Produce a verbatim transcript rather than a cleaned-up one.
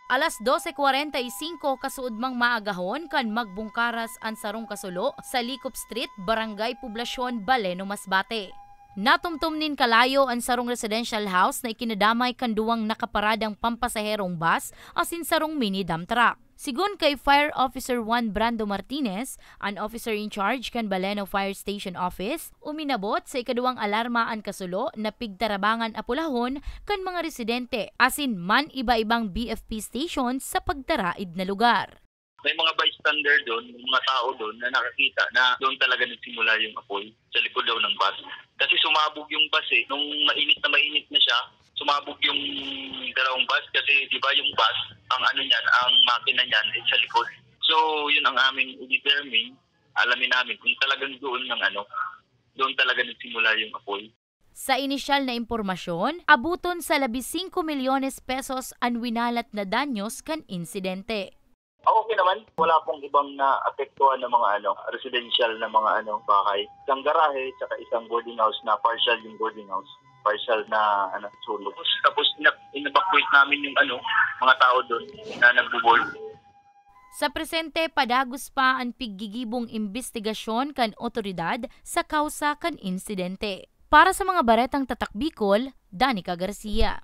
Alas dose kwarenta y singko kasuodmang maagahon kan magbungkaras an sarong kasulo sa Likop Street, Barangay Poblacion, Baleno, Masbate. Natumtom nin kalayo an sarong residential house na ikinadamay kan duwang nakaparadang pampasaherong bus asin sarong mini dump truck. Sigon kay Fire Officer one Brando Martinez, an officer in charge kan Baleno Fire Station Office, uminabot sa ikaduwang alarma an kasulo na pigtarabangan apulahon kan mga residente asin man-iba-ibang B F P station sa pagtaraid na lugar. May mga bystander doon, may mga tao doon na nakakita na doon talaga nagsimula yung apoy sa likod daw ng bus. Kasi sumabog yung bus eh. Nung mainit na mainit na siya, sumabog yung dalawang bus kasi di ba yung bus, ang ano niyan, ang makina niyan is sa likod. So, yun ang aming i-determine. Alamin namin kung talagang doon ng ano, doon talaga nagsimula yung apoy. Sa inisyal na impormasyon, abuton sa labing singko milyones pesos an winalat na danyos kan insidente. Ah, okay naman. Wala pong ibang naapektuhan na mga ano, residential na mga ano, bahay. Isang garahe, saka isang boarding house na partial yung boarding house. Partial na ano, sunog. Tapos, tapos ina-, in-evacuate namin yung ano, mga tao doon na nagbo-board. Sa presente, padagos pa an piggigibong imbestigasyon kan otoridad sa kausa kan insidente. Para sa mga baretang Tatak Bicol, Danica Garcia.